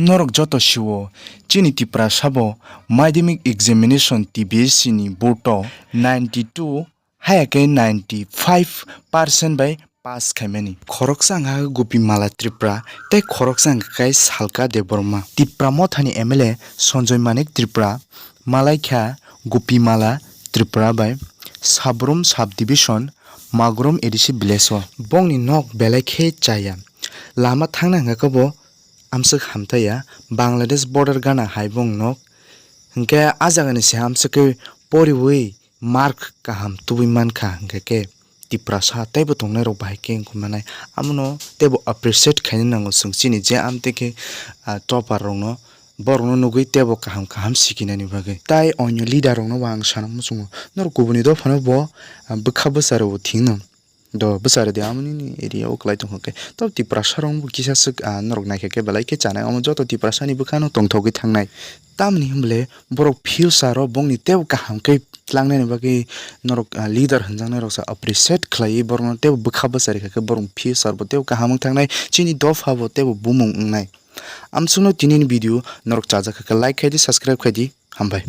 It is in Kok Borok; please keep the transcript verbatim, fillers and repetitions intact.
Norok joto siwo, chini Tiprasa bo madhyamik examination T B S C ni board o ninety two haya khe ninety five percent bai pass khaimani. Khoroksa wngkha Gopimala Tripura tei khoroksa wngkha khe Salka Debbarma. Tipra Mothani M L A Sanjoy Manik Tripura, malaikha Gopimala Tripura bai Sabrum Sub Division Magrum A D C village o. Bongni nok belai khe chaya. Lama thangna hwnkha khe bo amswk hamtaiya, Bangladesh border gana hai bong nok. Hwnkhe a jagani se amswk khe poriwi mark kaham tubui mankha, hwnkhe khe Tiprasa teibo tongnairok bahai khe wngkha manai. Amono teibo appreciate khaina nango chwng chini je amtwi khe, ah, topper rokno, borokno nugwi teibo kaham kaham sikinani bagwi. Tai onyo leader rokno bo ang sana muchungo. Norok kubuni dophano bo, ah, bwkha bwsarokbo thwino. Do bwsarodi amoni ni area o kwlai tongkha khe. Tei Tiprasa rokno bo kisa swk, ah, norok naikha khe belai khe chanai. Omo joto Tiprasa ni bwkhano tongthogwi thangnai. Tamni hwnble borok future o bongni teibo kaham khe tlangnani bagwi norok, ah, leader hwnjaknai rok sa appreciate khlaiwi borokno teibo bwkha bwsa rikha khe borok future bo teibo kaham wng thangnai, chini dopha bo teibo bumung wngnai. Amsukno tinini video norok chajak kha khe like khai di, subscribe khai di, hambai.